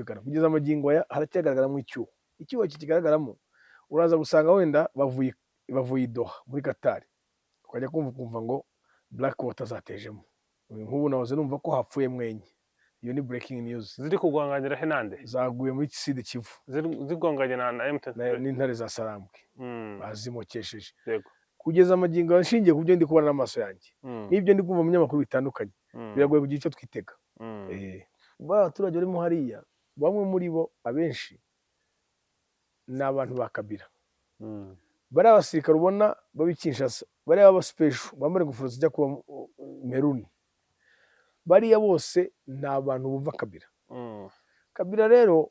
Kumvikana kugeza amagingo aya haracyagaragaramo icyuho. Icyuho kikigaragaramo, uraza gusanga wenda bavuye i Doha muri Qatar, ukajya kumva ukumva ngo Black Water zatejemo. Nk'ubu nahoze numva ko hapfuye mwenye, iyo ni breaking news. Ziri kugwanganira he nande? Zaguye muri Sud Kivu. Zigonganye na M23? N'intare za Sarambwe bazimokesheje. Kugeza amagingo aya, nshingiye ku byo ndi kubona n'amaso yanjye n'ibyo ndi kumva mu binyamakuru bitandukanye, biragoye kugira icyo twitega. Ba baturage barimo hariya, bamwe muri bo, abenshi ni abantu ba Kabila. Bariya basirikare ubona baba i Kinshasa, bariya b'aba special bambara ingofero zijya kuba maroon, bariya bose ni abantu bumva Kabila. Kabila rero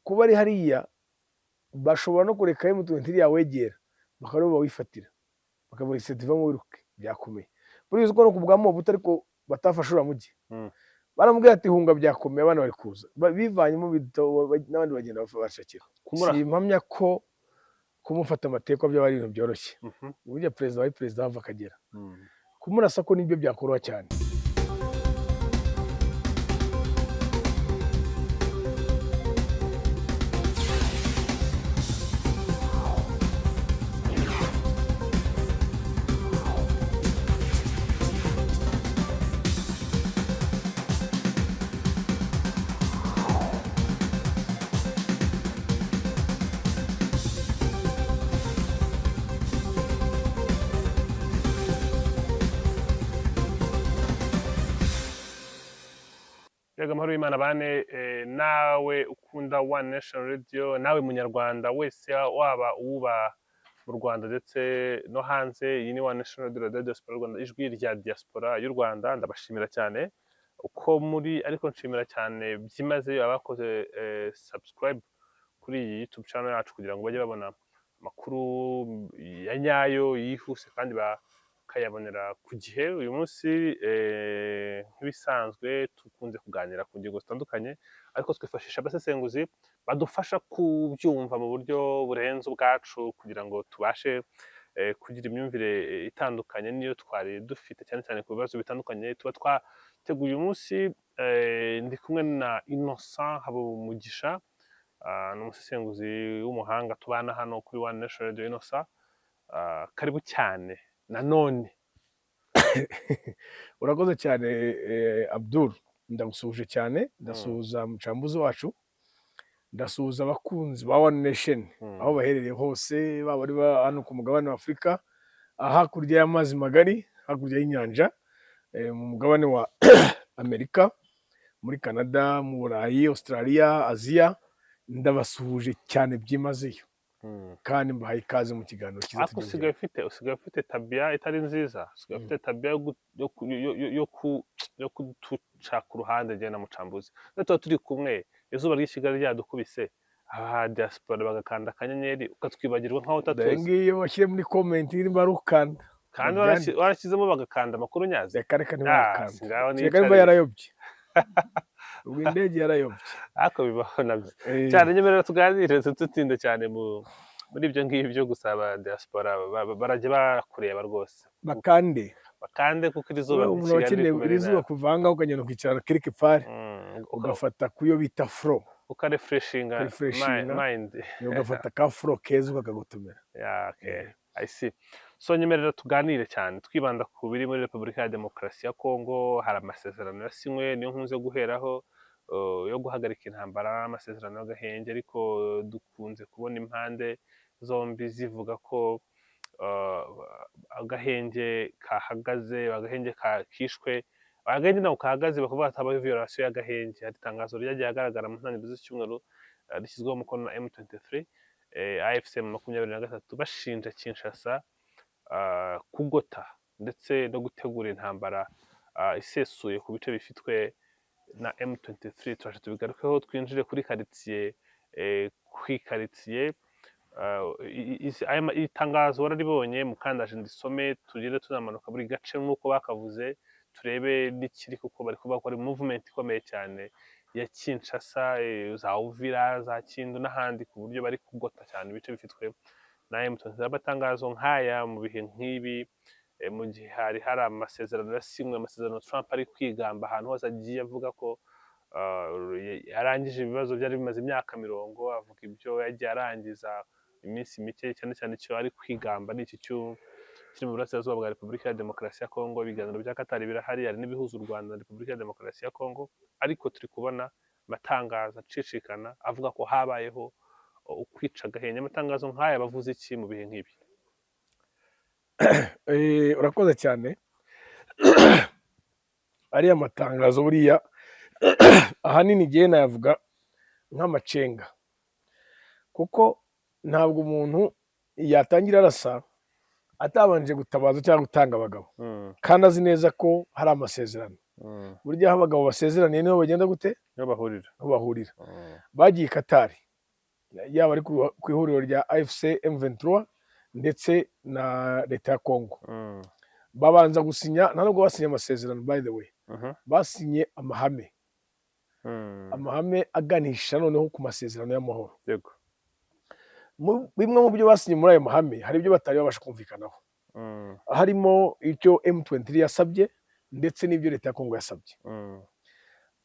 kuba ari hariya, bashobora no kureka M23 yawegera bakaba aribo bawifatira, bakavuga ati vamo wiruke byakomeye. Buriya uzi ko no ku bwa Mobutu ariko batafashe uriya mujyi? Baramubwira ati hunga byakomeye, abana bari kuza. Bivanyemo n'abandi bagenda bashakira. Kumura. Simpamya ko kumufata amatekwa byaba ari ibintu byoroshye. Burya perezida wa perezida hava akagera, kumurasa ko nibyo byakoroha cyane. Yego, amahoro y'Imana bane nawe ukunda One Nation Radio, nawe munyarwanda wese, waba uba mu Rwanda ndetse no hanze. Iyi ni One Nation Radio, Radio Diaspora y'u Rwanda, ijwi rya diaspora y'u Rwanda. Ndabashimira cyane uko muri, ariko nshimira cyane byimazeyo abakoze subscribe kuri iyi YouTube channel yacu kugira ngo bajye babona amakuru ya nyayo yihuse kandi bakayabonera ku gihe. Uyu munsi nk'ibisanzwe dukunze kuganira ku ngingo zitandukanye, ariko twifashisha abasesenguzi badufasha kubyumva mu buryo burenze ubwacu kugira ngo tubashe kugira imyumvire itandukanye n'iyo twari dufite, cyane cyane ku bibazo bitandukanye tuba twateguye. Uyu munsi ndi kumwe na Innocent Habumugisha, ni umusesenguzi w'umuhanga tubana hano kuri One Nation Radio. Innocent, karibu cyane nanone. Urakoze cyane Abdul, ndagusuhuje cyane, ndasuhuza mucambuzi wacu, ndasuhuza abakunzi ba One Nation aho baherereye hose, baba ari hano ku mugabane wa Afurika, hakurya y'amazi magari, hakurya y'inyanja, mu mugabane wa Amerika, muri Canada, mu Burayi, Australia, Aziya. Ndabasuhuje cyane byimazeyo kandi mbahaye ikaze mu kiganiro cyiza Ariko tugiye usigaye ufite tabia itari nziza, usigaye ufite tabia yo gu- yo ku- yo- yo- yo ku- yo kuduca ku ruhande njye na Mucambuzi. Iyo tuba turi kumwe, izuba ry'i Kigali ryadukubise, aba diaspora bagakanda akanyenyeri, ukatwibagirwa nkaho Dore utatuzi. ngiyo bashyire muri comment nimba ari ukanda Kandi babyandike. warashyizemo bagakanda amakuru nyazi. Reka reka, Ah, ntibarakanda. singaho Kereka niba nicariye. yarayobye, ubwo indege yarayobye. Ariko bibaho nabyo cyane. Nyemerera tuganire, tutinde cyane muri ibyo ngibyo. Gusaba diaspora barajya bakureba rwose. Bakande. Bakande kuko iri zuba Umuntu ry'i aba Kigali akeneye rikumere iri zuba nabi. kuva aha ngaha ukagenda ukicara quelque part, ugafata kuyo bita fro. Ukarefreshinga Ukarefreshinga. mind. Ugafata ka fro keza ukakagotomera. Yeah, okay. I see. So nyemerera tuganire cyane twibanda ku biri muri Repubulika ya Demokarasi ya Kongo. Hari amasezerano yasinywe, niyo nkunze guheraho, yo guhagarika intambara, amasezerano y'agahenge, ariko dukunze kubona impande zombi zivuga ko agahenge kahagaze, agahenge kishwe, agahenge ntabwo kahagaze, bakavuga ati habaho violation y'agahenge. Hari itangazo ryagiye ahagaragara mu ntangiriro z'icyumweru, rishyizweho umukono na M23, AFC M23, bashinja Kinshasa kugota ndetse no gutegura intambara isesuye ku bice bifitwe na M23. Turaje tubigarukeho, twinjire kuri karitsiye ku ikaritsiye. Iri tangazo wararibonye mukandaje, ndisome tugende tunamanuka buri gace nk'uko bakavuze, turebe n'ikiri, kuko bari kuvuga ko ari movement ikomeye cyane ya Kinshasa, za Uvira, za Kindu n'ahandi, ku buryo bari kugota cyane ibice bifitwe na M23. Amatangazo nk'aya mu bihe nk'ibi, mu gihe hari amasezerano yasinywe, amasezerano Trump ari kwigamba ahantu hose agiye avuga ko Yarangije ibibazo byari bimaze imyaka mirongo, avuga ibyo yagiye arangiza iminsi mike, cyane cyane icyo ari kwigamba ni iki kiri mu burasirazuba bwa Repubulika ya Demokarasi ya Kongo. Ibiganiro bya Katari birahari, hari n'ibihuza u Rwanda na Repubulika ya Demokarasi ya Kongo, ariko turi kubona amatangazo acicikana avuga ko habayeho ukwica agahenge. Amatangazo nk'aya bavuze iki mu bihe nk'ibi? Urakoze cyane. Ariya matangazo buriya ahanini igihe nayavuga nk'amacenga, kuko ntabwo umuntu yatangira arasa atabanje gutabaza cyangwa gutanga abagabo, kandi azi neza ko hari amasezerano. Burya aho abagabo basezeraniye niho bagenda gute? Niho bahurira. Niho bahurira. Bagiye i Katari, yaba ari ku ihuriro rya AFC M23 ndetse na leta ya Congo, babanza gusinya. Nta nubwo basinye amasezerano, by the way, basinye amahame, amahame aganisha noneho ku masezerano y'amahoro. Bimwe mu byo basinye muri ayo mahame, hari ibyo batari babasha kumvikanaho, harimo icyo M23 yasabye ndetse n'ibyo leta ya Congo yasabye.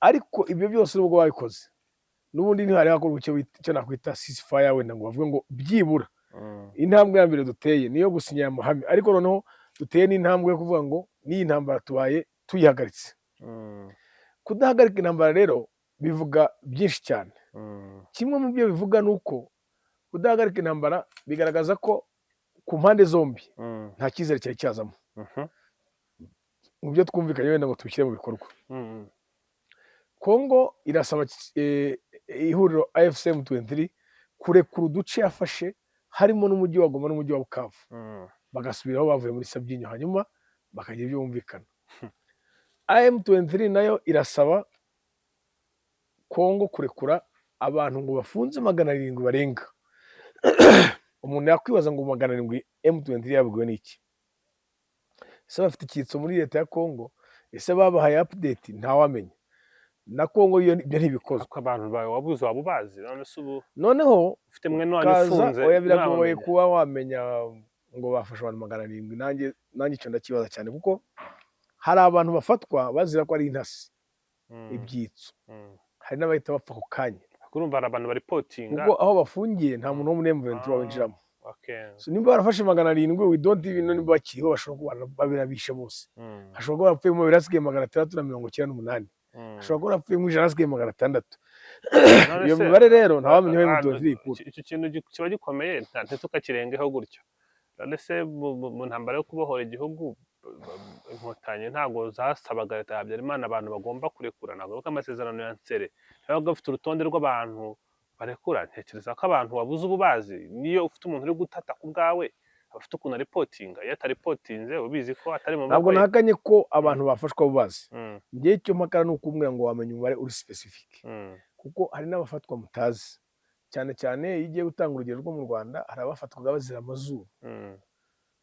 Ariko ibyo byose nubwo babikoze, n'ubundi ntihari hakorwa icyo nakwita ceasefire, wenda ngo bavuge ngo byibura intambwe ya mbere duteye niyo gusinya aya mahame, ariko noneho duteye n'intambwe yo kuvuga ngo n'iyi ntambara tubaye tuyihagaritse. Kudahagarika intambara rero bivuga byinshi cyane. Kimwe mu byo bivuga ni uko kudahagarika intambara bigaragaza ko ku mpande zombi nta cyizere cyari cyazamo mu byo twumvikanye wenda ngo tubishyire mu bikorwa. Kongo irasaba ihuriro AFC M23 kurekura uduce yafashe, harimo n'umujyi wa Goma n'umujyi wa Bukavu, bagasubira aho bavuye muri Sabyinyo, hanyuma bakagira ibyo bumvikana. M23 nayo irasaba Kongo kurekura abantu ngo bafunze 700 barenga. Umuntu yakwibaza ngo 700 M23 yabwiwe n'iki? Ese bafite icyitso muri leta ya Kongo? Ese babahaye update? Ntawamenya. Na Kongo yo ibyo ntibikozwa. Ariko abantu bawe wabuze waba ubazi? None se ubu Noneho ufite mwene wanyu kaza ufunze, oya, biragoye ntiwamumenya. kuba wamenya ngo bafashe abantu 700. Nanjye icyo ndakibaza cyane, kuko hari abantu bafatwa bazira ko ari intasi, ibyitso, hari n'abahita bapfa ako kanya. Urumva hari abantu bareportinga. Kuko aho bafungiye nta muntu wo muri M23 winjiramo. So nimba barafashe 700, we don't even know nimba bakiriho. Bashobora kuba babirabishe bose. Hashobora kuba barapfuye mu babiri hasigaye 698, hashobora kuba barapfuye mu 100 hasigaye 600. None Iyo se, mibare rero ntawamenya aho M23 ikura. Icyo kintu kiba gikomeye, ntitukakirengeho gutyo. None se mu ntambara yo kubohora igihugu, Inkotanyi ntabwo zasabaga leta ya Habyarimana abantu bagomba kurekura? Ntabwo ko amasezerano ya Nsere yabaga bafite urutonde rw'abantu barekura? Ntekereza ko abantu wabuze ubu bazi. Niyo ufite umuntu uri gutata ku bwawe, aba afite ukuntu areportinga. Iyo atareportinze, ubizi ko atari mu Ntabwo maboko ye. nahakanye ko abantu bafashwa abo bazi. Njyewe icyo mpakana ni ukumbwira ngo wamenya umubare uri specific, kuko hari n'abafatwa mutazi. Cyane cyane iyo ugiye gutanga urugero rwo mu Rwanda, hari abafatwaga bazira amazuru,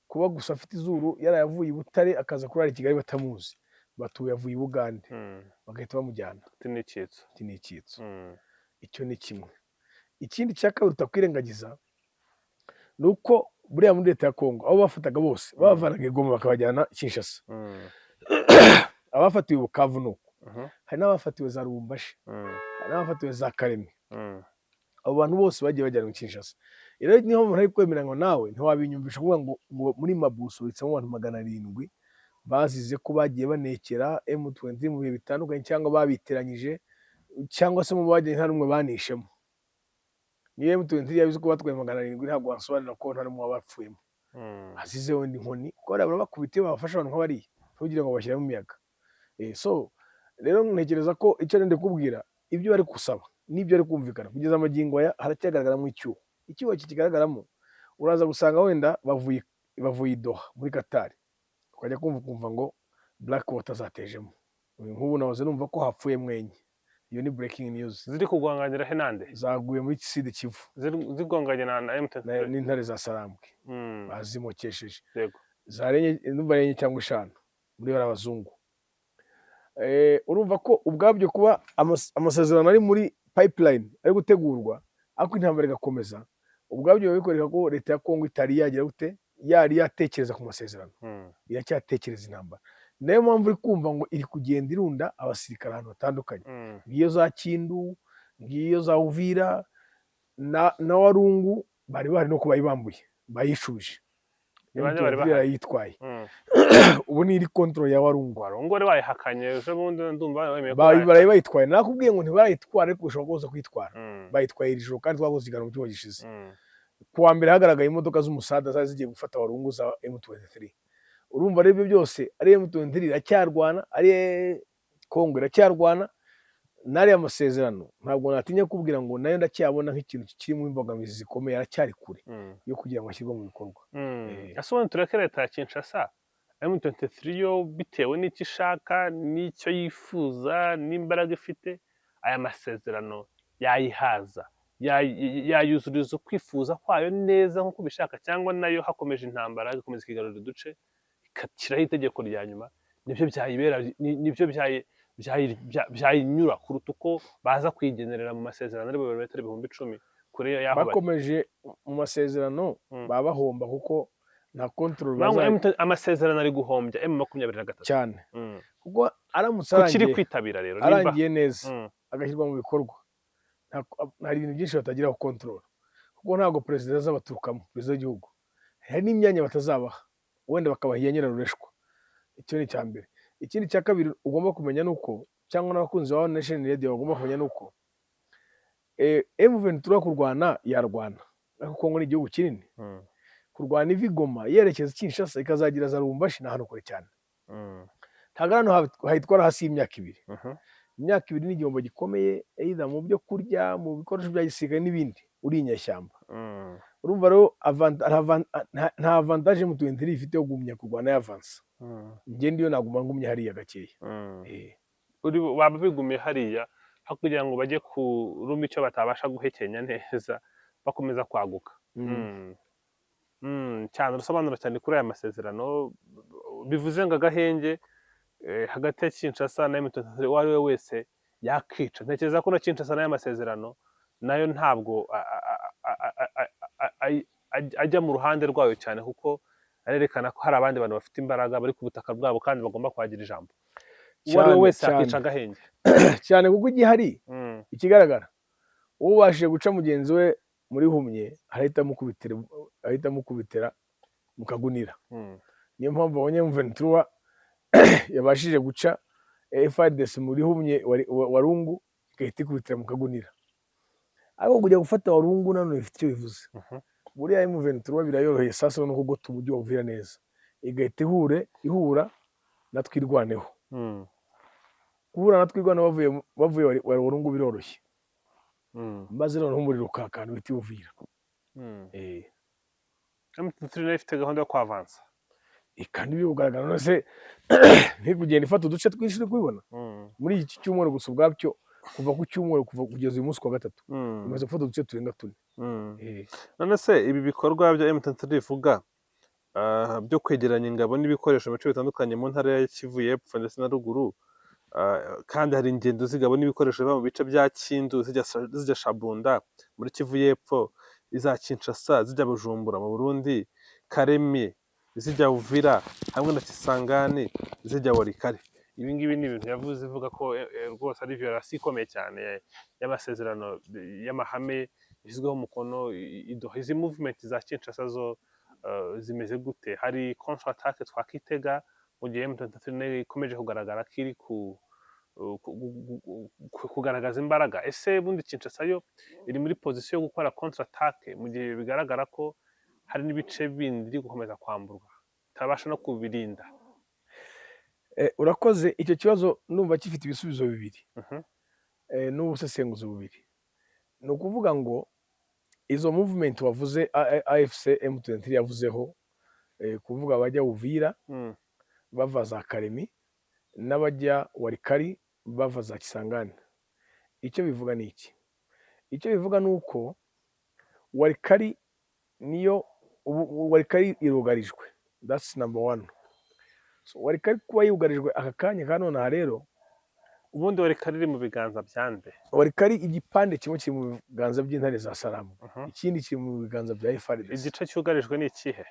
kuba gusa afite izuru, yarayavuye i Butare akaza kurara i Kigali batamuzi, batuye avuye i Bugande, bagahita bamujyana. Ati ni icyitso. Iki ni icyitso. Icyo ni kimwe. Ikindi cya kabiri utakwirengagiza ni uko buriya muri leta ya Kongo abo bafataga bose babavanaga i Goma bakabajyana Kinshasa. Abafatiwe i Bukavu ni uko, hari n'abafatiwe za Lubumbashi, hari n'abafatiwe za Kalemi. Abo bantu bose bagiye bajyanwa i Kinshasa. Rero niho umuntu ari kwemera ngo nawe ntiwabinyumvisha kuvuga ngo muri Mabuso bitsemo abantu 700 bazize ko bagiye banekera M23 mu bihe bitandukanye, cyangwa babiteranyije, cyangwa se mu bagiye nta n'umwe banishemo. Niyo M23 yabizi ko batwaye 700, ntabwo wasobanura ko nta n'umwe wabapfuyemo azize wenda inkoni, kuko bariya barabakubita iyo babafashe abantu nk'abariya, ntugire ngo bashyiramo imiyaga. So rero ntekereza ko icyo ndi kubwira, ibyo bari gusaba n'ibyo bari kumvikana kugeza amagingo aya, haracyagaragaramo icyuho. Icyuho kikigaragaramo, uraza gusanga wenda bavuye i Doha muri Qatar, ukajya kumva ukumva ngo Black Water zatejemo. Nk'ubu nahoze numva ko hapfuye mwenye, iyo ni breaking news. Ziri kugwanganira he nande? Zaguye muri Sud Kivu. Zigonganye na M23? N'intare za Sarambwe. Bazimokesheje. Zarenye, ndumva ari enye cyangwa eshanu muri bariya abazungu. Urumva ko ubwabyo kuba amasezerano ari muri pipeline, ari gutegurwa, ariko intambara igakomeza, ubwabyo biba bikwereka ko leta ya Kongo itari yagira gute, yari yatekereza ku masezerano, iracyatekereza intambara. Nayo mpamvu uri kumva ngo iri kugenda irunda abasirikare ahantu hatandukanye, ngiyo za Kindu, ngiyo za Uvira na Warungu, bari bahari no kubayibambuye bayishubije. Bande bari bahari? Yarayitwaye. Ubu ni iri control ya Warungu. Warungu wari bayihakanye ejo bundi, ndumva wemeye ko Baraye bayitwaye. Nakubwiye ngo ntibarayitwara, ariko ushobora kuza kuyitwara. Bayitwaye iri joro, kandi twakoze ikiganiro mu cyumweru gishize. Ku wa mbere hagaragaye imodoka z'umusada zari zigiye gufata Warungu za M23. Urumva rero ibyo byose, ari M23 iracyarwana, ari Congo iracyarwana n'ariya masezerano. Ntabwo natinya kubwira ngo nayo ndacyabona nk'ikintu kirimo imbogamizi zikomeye, aracyari kure yo kugira ngo ashyirwe mu bikorwa. Ese ubundi tureke leta ya Kinshasa, M23 yo bitewe n'icyo ishaka n'icyo yifuza n'imbaraga ifite, aya masezerano yayihaza, yayuzuriza ukwifuza kwayo neza nk'uko ubishaka, cyangwa nayo hakomeje intambara igakomeza ikigarurira uduce, igashyiraho itegeko rya nyuma, nibyo byayibera, nibyo byayinyura kuruta uko baza kuyigenerera mu masezerano ari birometero 10,000 kure y'aho bari? Bakomeje mu masezerano, baba bahomba kuko nta control Bangwa bazagira. Amasezerano ari guhombya M23. Cyane, kuko aramutse Kuki iri arangiye kwitabira rero arangiye neza, agashyirwa mu bikorwa, hari ibintu byinshi batagiraho control, kuko ntabwo perezida azabaturukamo, perezida w'igihugu. Hari n'imyanya batazabaha, wenda bakabaha iya nyirarureshwa. Icyo ni icya mbere. Ikindi cya kabiri ugomba kumenya ni uko, cyangwa n'abakunzi ba One Nation Radio bagomba kumenya, ni uko M23 kurwana yarwana, ariko Kongo ni igihugu kinini. Kurwana iva i Goma yerekeza Kinshasa ikazagira za Lubumbashi ni ahantu kure cyane. Ntabwo ari ahantu hayitwara hasi y'imyaka 2. Imyaka 2 ni igihombo gikomeye, either mu byo kurya, mu bikoresho bya gisirikare n'ibindi, uri inyeshyamba. Urumva rero nta avantage M23 ifite yo kugumya kurwana yavansa. Njye ndiyo naguma ngumye hariya gakeya. Uri baba bigumiye hariya aho kugira ngo bajye kuruma icyo batabasha guhekenya neza, bakomeza kwaguka. Cyane urusobanuro cyane kuri aya masezerano. Bivuze ngo agahenge hagati ya Kinshasa na M23, uwo ari we wese yakica. Ntekereza ko na Kinshasa n'aya masezerano nayo ntabwo ajya mu ruhande rwayo cyane, kuko arerekana ko hari abandi bantu bafite imbaraga bari ku butaka bwabo kandi bagomba kuhagira ijambo. Uwo ari we Cyane, wese cyane. yakica agahenge. Cyane, kuko igihari, ikigaragara, ubashije guca mugenzi we muri humye arahita amukubitira mu kagunira. Niyo mpamvu abonye M23 yabashije guca FARDC muri humye Warungu, igahita ikubitira mu kagunira. Ariko kujya gufata Warungu nanone bifite icyo bivuze. Buriya M23 birayoroheye sasa no kugota umujyi wa Uvira neza, igahita ihura na Twirwaneho. Guhura na Twirwaneho bavuye Warungu biroroshye, maze noneho umuriro ukaka uhita Uvira. M23 nayo ifite gahunda yo kwavansa. Kandi biri kugaragara none se ntikugenda ifata uduce twinshi, uri kubibona muri iki cyumweru gusa ubwabyo, kuva ku cyumweru, kuva kugeza uyu munsi ku wa gatatu, imaze gufata uduce turenga tune. None se ibi bikorwa bya M23 bivuga byo kwegeranya ingabo n'ibikoresho mu bice bitandukanye mu ntara ya Kivu y'Epfo ndetse na ruguru, kandi hari ingendo z'ingabo n'ibikoresho biva mu bice bya Kindu zijya Shabunda muri Kivu y'Epfo, iza Kinshasa zijya Bujumbura mu Burundi, Karemi zijya Uvira hamwe na Kisangani zijya Walikale. Ibi ngibi ni ibintu yavuze, ivuga ko rwose ari violation ikomeye cyane y'amasezerano, y'amahame yashyizweho umukono i Doha. Izi movement za Kinshasa zo zimeze gute? Hari contre attaque twakitega mu gihe M23 nayo ikomeje kugaragara ko iri kugaragaza imbaraga? Ese bundi Kinshasa yo iri muri position yo gukora contre attaque mu gihe bigaragara ko hari n'ibice bindi iri gukomeza kwamburwa, itabasha no kubirinda? Urakoze. Icyo kibazo numva gifite ibisubizo bibiri n'ubusesenguzi bubiri. Ni ukuvuga ngo izo movement wavuze, AFC M23 yavuzeho, kuvuga abajya Uvira bava za Karemi n'abajya Walikale bava za Kisangani, icyo bivuga ni iki? Icyo bivuga ni uko Walikale niyo ubu Walikale irugarijwe, that's number one. So, Walikale kuba yugarijwe aka kanya ka nonaha rero, Ubundi Walikale iri mu biganza bya nde? Walikale igipande kimwe kiri mu biganza by'intare za Sarambwe, ikindi kiri mu biganza bya FARDC. Igice cyugarijwe ni ikihe?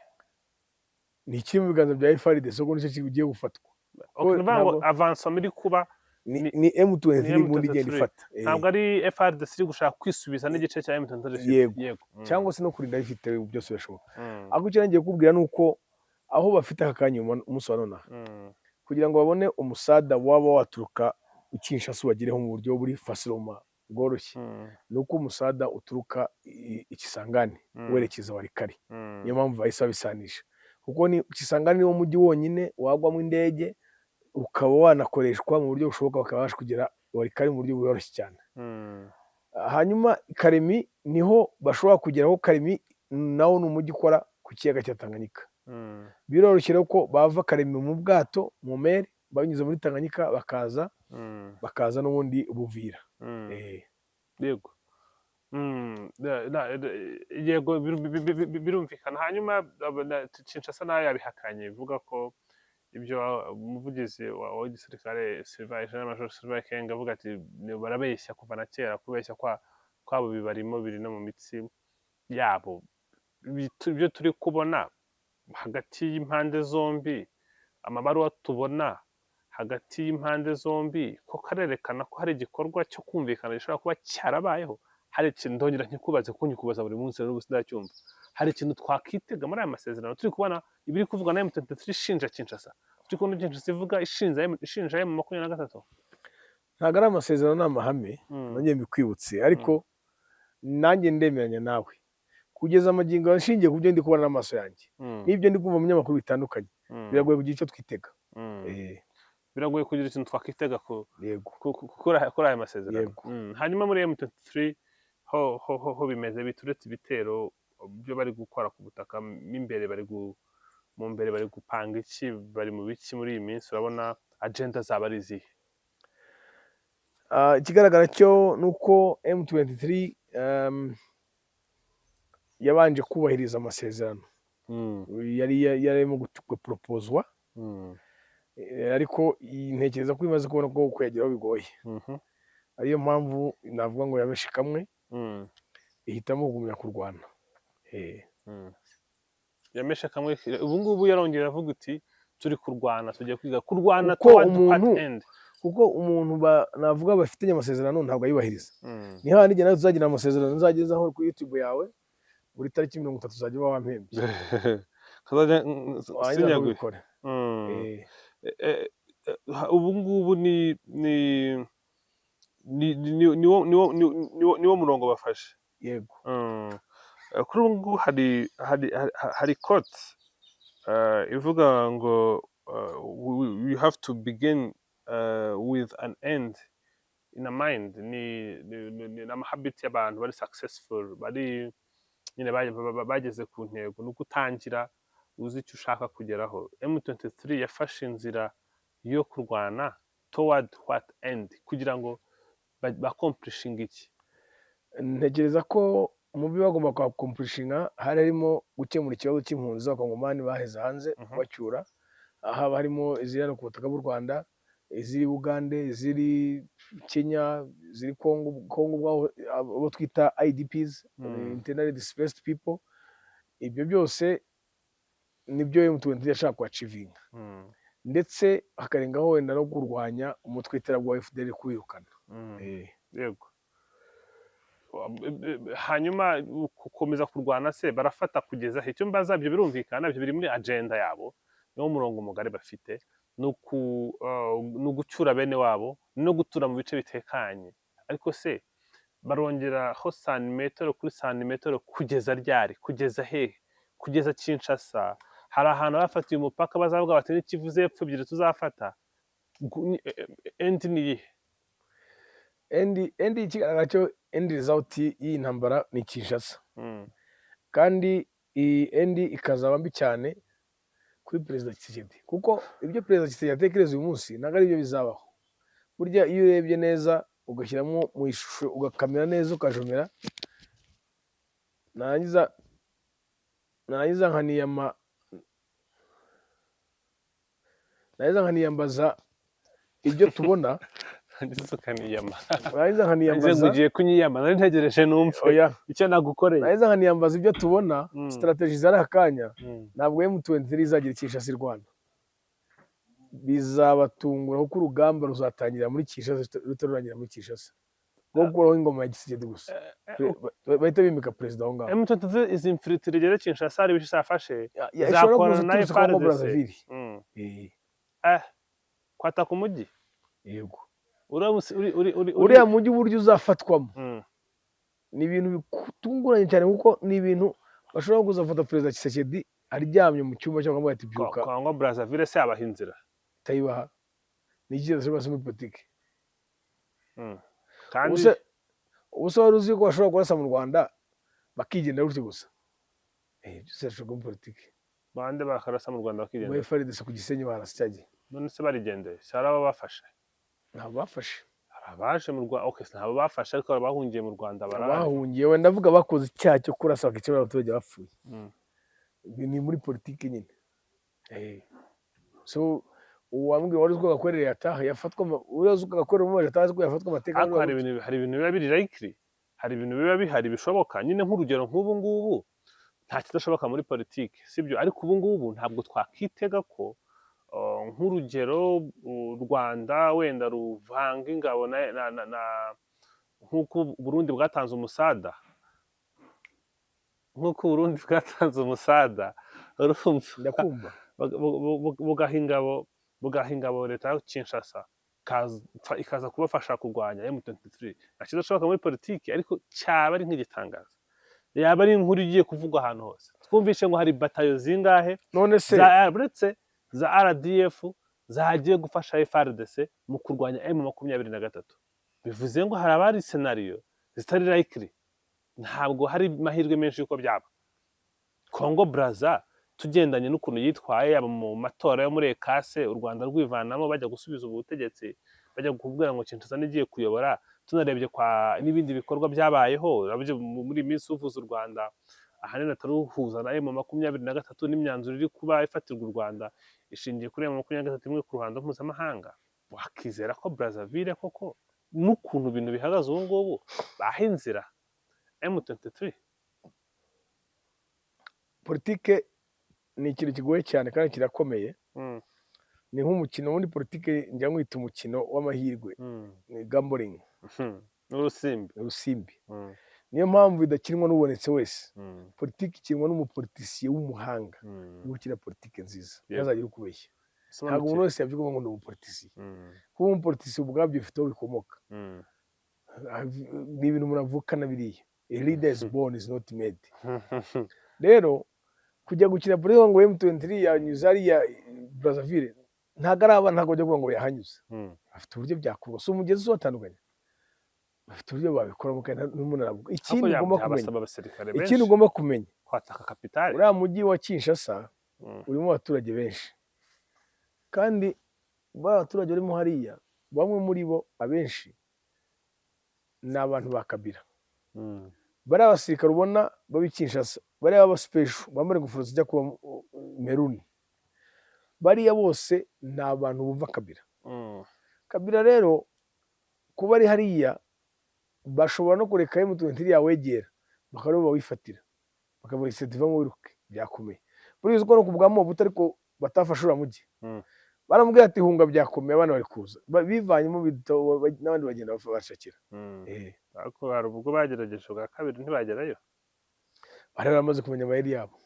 Ni ikiri mu biganza bya FARDC, ubwo nicyo kigiye gufatwa. Okay, ni ukuvuga ngo Ntabwo- avancement iri kuba Ni M23 ni ubundi igenda M23. ifata. Ntabwo ari FARDC iri gushaka kwisubiza n'igice cya M23 ifite. Yego. Yego. Cyangwa se no kurinda bifite, byose birashoboka. Ariko icyo nagiye kukubwira ni uko aho bafite aka kanya, umunsi wa nonaha, kugira ngo babone umusada waba waturuka i Kinshasa ubagereho mu buryo buri facilement, bworoshye, ni uko umusada uturuka i Kisangani werekeza Walikale. Niyo mpamvu bahise babisanisha, kuko ni Kisangani niwo mujyi wonyine wagwamo indege, ukaba wanakoreshwa mu buryo bushoboka, bakaba babasha kugera Walikale mu buryo bworoshye cyane. Hanyuma Kalemie niho bashobora kugeraho. Kalemie nawo ni umujyi ukora ku kiyaga cya Tanganyika. Biroroshye rero ko bava Kalemie mu bwato, mu meri, banyuze muri Tanganyika, bakaza bakaza n'ubundi Buvira. Yego. Yego, birumvikana. Hanyuma Kinshasa nayo yabihakanye, ivuga ko ibyo umuvugizi w'igisirikare Sylvain, General Major Sylvain Ekenge, avuga ati: "Barabeshya kuva na kera, kubeshya kwabo bibarimo, biri no mu mitsi yabo." Ibyo turi kubona hagati y'impande zombi, amabaruwa tubona hagati y'impande zombi, ko karerekana ko hari igikorwa cyo kumvikana gishobora kuba cyarabayeho. Hari ikintu, ndongera nkikubaze kuko nkikubaza buri munsi n'ubu sindacyumva, hari ikintu twakitega muri aya masezerano turi kubona, ibiri kuvugwa na M23 ishinja Kinshasa, turi kubona Kinshasa ivuga ishinja M23? Ntabwo ari amasezerano, ni amahame. Nanjye mbikwibutse, ariko nanjye ndemeranya nawe kugeza amagingo nshingiye ku byo ndi kubona n'amaso yanjye n'ibyo ndi kumva mu binyamakuru bitandukanye, biragoye kugira icyo twitega. Biragoye kugira ikintu twakitega ku Yego. kuri aya masezerano. Yego. Hanyuma muri M23 ho bimeze bite, uretse ibitero byo bari gukora ku butaka mo imbere, bari mu mbere bari gupanga iki, bari mu biki muri iyi minsi? Urabona agenda zaba ari izihe? Ikigaragara cyo ni uko M23 yabanje kubahiriza amasezerano yari yarimo guproposwa, ariko ntekereza ko imaze kubona ko kuyageraho bigoye, ariyo mpamvu navuga ngo yabeshe kamwe, ihitamo kugumya kurwana. Yameshe kamwe, ubu ngubu yarongera avuga uti: "Turi kurwana, tugiye kwiga kurwana." Kuko Toward what end? Kuko umuntu navuga bafitanye amasezerano ntabwo ayubahiriza. Ni hahandi igihe nawe tuzagira amasezerano, nzagezaho kuri YouTube yawe, buri tariki 30 uzajya uba wampembye. Kazajya Warangiza sinyaguye. ntubikore. Ubu ngubu ni niwo murongo bafashe. Yego. Kuri ubu ngubu hari quote ivuga ngo "We have to begin with an end in a mind." Ni amahabit y'abantu bari successful, bari nyine bageze ku ntego, ni uko utangira uzi icyo ushaka kugeraho. M23 yafashe inzira yo kurwana toward what end, kugira ngo baaccomplishinge iki? Ntekereza ko mu byo bagomba kwaaccomplishinga hari harimo gukemura ikibazo cy'impunzi z'abakongomani baheze hanze, kubacyura. Haba harimo iziri hano ku butaka bw'u Rwanda, iziri Bugande, iziri Kenya, iziri Kongo ubwaho, abo twita IDPs, internally displaced people. Ibyo byose nibyo M23 yashaka kuachievinga, ndetse hakarengaho wenda no kurwanya umutwe w'iterabwoba FDLR, kuwirukana. Yego. Hanyuma gukomeza kurwana se barafata kugeza he? Icyo mbaza, ibyo birumvikana, ibyo biri muri agenda yabo, niwo murongo mugari bafite, ni ugucyura bene wabo no gutura mu bice bitekanye. Ariko se barongeraho santimetero kuri santimetero kugeza ryari, kugeza hehe, kugeza Kinshasa? Hari ahantu bafatiye umupaka bazavuga bati: "N'ikivu z'epfo ebyiri tuzafata"? End ni iyihe? End ikigaragara cyo, end result y'iyi ntambara ni Kinshasa, kandi iyi end ikazaba mbi cyane kuri Perezida Tshisekedi, kuko ibyo Perezida Tshisekedi atekereza uyu munsi ntabwo ari byo bizabaho. Burya iyo urebye neza, ugashyiramo mu ishusho, ugakamera neza, ukajomera, narangiza nkaniyambaza ibyo tubona. Ndetse ukaniyama. Narangiza Ngize ngo nkaniyambaza. Ugiye kunyiyama, nari ntegereje numve Oya. icyo nagukoreye. Narangiza nkaniyambaza ibyo tubona, strategy zari aka kanya, ntabwo M23 izagira Kinshasa irwana. Bizabatungura kuko urugamba ruzatangira muri Kinshasa rutarurangira muri Kinshasa, rwo gukuraho ingoma ya Tshisekedi gusa. Bahita bimika perezida aho ngaho. M23 izi infiltrate igere Kinshasa, hari ibice yafashe. Ishobora Izakorana kuza na iturutse Congo FARDC. Brazzaville. Kwataka umujyi? Yego. Uramutse uri Uriya mujyi uburyo uzafatwamo ni ibintu bitunguranye cyane, kuko ni ibintu bashobora kuzafata perezida Tshisekedi aryamye mu cyumba cyangwa ati byuka. Congo Brazzaville se yabaha inzira? Itayibaha ni iki kidashoboka muri politiki? Kandi Ubuse wari uzi ko bashobora kurasa mu Rwanda bakigendera gutyo gusa? Byose birashoboka muri politiki. Bande bakarasa mu Rwanda Muri bakigendera? FARDC ku Gisenyi barasa cyagiye. None se barigendeye, si hari abo bafashe? Ntabwo bafashe. Hari abaje mu Rwanda, okay, ntabwo bafashe, ariko hari abahungiye mu Rwanda barahari. Bahungiye wenda, ndavuga bakoze icyaha cyo kurasa bakica abaturage bapfuye. Ibi ni muri politiki nyine. So uwambwiye wari uzi ko Gakwerere yataha yafatwa uriya uzi ko Gakwerere umubaje atazi ko yafatwa amateka. Ariko hari ibintu biba biri likely, hari ibintu biba bihari bishoboka nyine. Nk'urugero nk'ubu ngubu nta kidashoboka muri politiki, sibyo? Ariko ubu ngubu ntabwo twakitega ko nk'urugero u Rwanda wenda ruvanga ingabo na nk'uko Burundi bwatanze umusada, nk'uko Burundi bwatanze umusada, urumva? Ndakumva. Bugaha ingabo leta ya Kinshasa, ikaza kubafasha kurwanya M23. Nta kidashoboka muri politiki, ariko cyaba ari nk'igitangaza, yaba ari inkuru igiye kuvugwa ahantu hose. Twumvishe ngo hari batayo zingahe None se za uretse za RDF zagiye gufasha FARDC mu kurwanya M23, bivuze ngo hari abari scenario zitari likely, ntabwo hari amahirwe menshi y'uko byaba. Congo Brazza, tugendanye n'ukuntu yitwaye, yaba mu matora yo muri ECAS u Rwanda rwivanamo, bajya gusubiza ubutegetsi, bajya kubwira ngo Kinshasa nigiye kuyobora, tunarebye kwa n'ibindi bikorwa byabayeho urabye muri iyi minsi, uvuza u Rwanda ahanini ataruhuza na M23 n'imyanzuro iri kuba ifatirwa u Rwanda ishingiye kuri M23 imwe ku ruhando mpuzamahanga, wakizera ko Brazzaville koko n'ukuntu ibintu bihagaze ubu ngubu baha inzira M23? Politike ni ikintu kigoye cyane kandi kirakomeye. Ni nk'umukino. Ubundi politike njya nkwita umukino w'amahirwe, ni gambling. N'urusimbi. Urusimbi. Niyo mpamvu idakinwa n'ubonetse wese. Politiki ikinwa n'umupolitisiye w'umuhanga, niwe ukina politiki nziza. Ntazagire ukubeshya, ntabwo umuntu wese yabyuka ngo ni umupolitisiye. Kuba umupolitisiye ubwabyo bifite aho bikomoka. Ni ibintu umuntu avukana biriya. A leader is born, is not made. Rero kujya gukina politiki ngo M23 yanyuze hariya Brazzaville, ntabwo ari abana, ntabwo bajya kuvuga ngo yahanyuze. Bafite uburyo byakorwa, si umugezi ubatandukanye, bafite uburyo babikoramo kandi n'umuntu aravuga. Ikindi Ariko ugomba kumenya, byabasaba abasirikare ikindi benshi ugomba kumenya, kwataka capitale. Uriya mujyi wa Kinshasa urimo abaturage benshi, kandi ba baturage barimo hariya, bamwe muri bo, abenshi ni abantu ba Kabila. Bariya basirikare ubona baba i Kinshasa, bariya b'aba special bambara ingofero zijya kuba maroon, bariya bose ni abantu bumva Kabila. Kabila rero kuba ari hariya, bashobora no kureka M23 yawegera bakaba aribo bawifatira, bakavuga ati vamo wiruke byakomeye. Buriya uzi ko no ku bwa Mobutu ariko batafashe uriya mujyi? Baramubwira ati hunga byakomeye, abana bari kuza. Bivanyemo n'abandi bagenda bashakira. Ariko hari ubwo bagerageje bwa kabiri ntibagerayo. Bari baramaze kumenya amayeri yabo.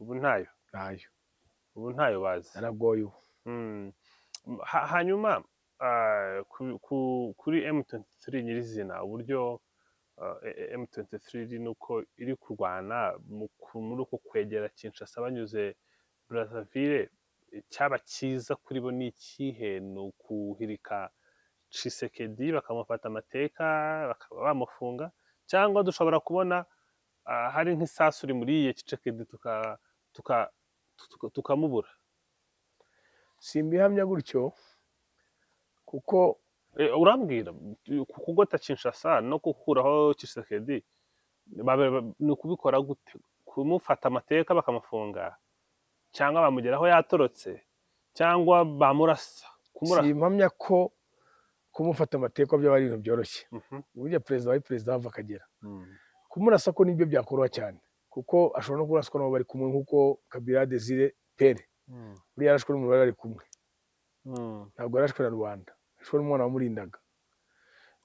Ubu ntayo? Ntayo. Ubu ntayo bazi? Naragoye ubu. Hanyuma kuri M23 nyirizina, uburyo M23 iri nuko iri kurwana muri uko kwegera Kinshasa banyuze Brazzaville, icyaba cyiza kuri bo ni ikihe? Ni ukuhirika Tshisekedi bakamufata amateka bakaba bamufunga, cyangwa dushobora kubona hari nk'isasu rimuriye Tshisekedi tukamubura? Simbihamya gutyo kuko Urambwira kugota Kinshasa no gukuraho Tshisekedi ni ukubikora gute? Kumufata amateka bakamufunga, cyangwa bamugeraho yatorotse, cyangwa bamurasa, kumurasa? Simpamya ko kumufata amateka byaba ari ibintu byoroshye. Burya perezida wa perezida ava akagera. Kumurasa ko nibyo byakoroha cyane, kuko ashobora no kuraswa n'abo bari kumwe, nk'uko Kabila Desire Pere buriya yarashwe n'umuntu bari bari kumwe. Ntabwo yarashwe na rubanda, yarashwe n'umwana wamurindaga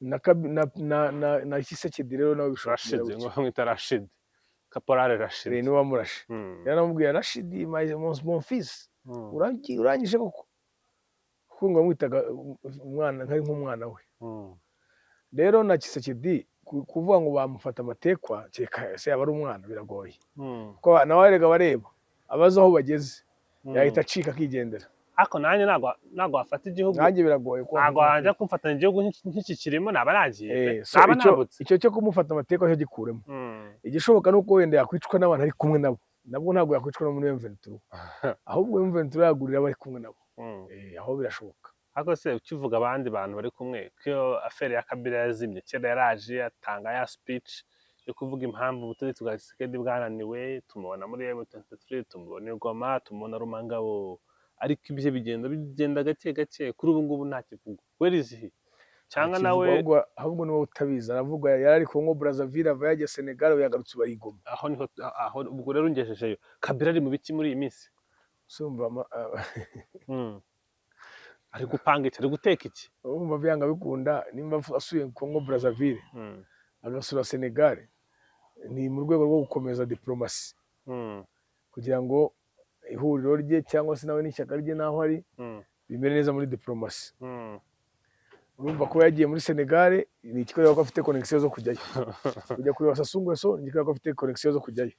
na Tshisekedi. Rero nawe bishobora kumera Rashidi, gutyo. ngo bamwita Rashidi, Kaporale Rashidi. Niwe wamurashe. Yaramubwiye: "Rashidi, mon fils, urangije koko?" Kuko ngo yamwitaga umwana, nk'umwana we. Rero na Tshisekedi kuvuga ngo bamufata amatekwa, kereka se yaba ari umwana, biragoye. Kuko nawe erega abareba, abazi aho bageze, yahita acika akigendera. Ariko nanjye ntabwo wafata igihugu. Nanjye biragoye ko Ntabwo wafata wajya kumfatanya igihugu nk'iki kirimo, naba nagiye pe. So Naba nambutse. Icyo cyo kumufata amatekwa cyo gikuremo. Igishoboka ni uko wenda yakwicwa n'abantu ari kumwe nabo, nabwo ntabwo yakwicwa no muri M23, ahubwo M23 yagurira abari kumwe nabo. Aho birashoboka. Ariko se ukivuga abandi bantu bari kumwe, ko iyo affaire ya Kabila yazimye kera, yaraje atanga ya speech yo kuvuga impamvu ubutegetsi bwa Tshisekedi bwananiwe, tumubona muri M23, tumubona i Goma, tumubona Rumangabo, ariko ibyo bigenda gake gake, kuri ubu ngubu nta kivugwa. Where is he? Cyangwa Akivuga. Nawe Ahubwo niwe utabizi, aravuga. Yari ari Congo Brazzaville, ava yajya Senegal, yagarutse barigoma. Aho niho, aho ubwo rero ungejejeyo. Kabila ari mu biki muri iyi minsi? Usumva Ari gupanga iki? Ari guteka iki? Urumva byanga bikunda, nimba asuye Congo Brazzaville, agasura Senegal, ni mu rwego rwo gukomeza diplomasi, kugira ngo ihuriro rye cyangwa se nawe n'ishyaka rye n'aho ari bimere neza muri diplomasi. Urumva kuba yagiye muri Senegal ni ikikwereka ko afite connexion zo kujyayo, kujya kureba Sassou Nguesso ni ikikwereka ko afite connexion zo kujyayo,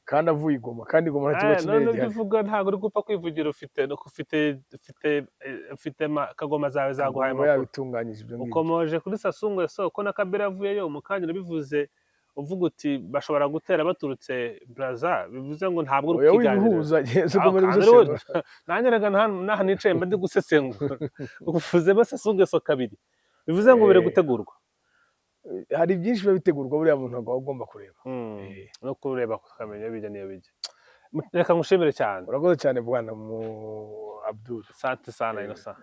kandi avuye i Goma, kandi i Goma nta kibuga Eh, cy'indege none ibyo gihari. uvuga ntabwo uri gupfa kwivugira, ufite no ufite ufite eh, ufite kagoma zawe zaguhaye Agomba amakuru. Yabitunganyije ibyo ngibyo. Ukomoje kuri Sassou Nguesso, ko na Kabila avuyeyo mu kanya, urabivuze uvuga uti bashobora gutera baturutse Brazza, bivuze ngo ntabwo uri Oya, kwiganirira. wibihuza se. Aho Komeza kandi gusesengura. Nanjye reka n'aha nicaye mba ndi gusesengura. Uvuze Sassou Nguesso kabiri, bivuze ngo biri gutegurwa. Hari byinshi biba bitegurwa, buriya muntu aba agomba kureba. No kureba ukamenya bijya niyo bijya. Reka ngushimire cyane. Urakoze cyane, bwana mu Abdul. Asante sana. Innocent.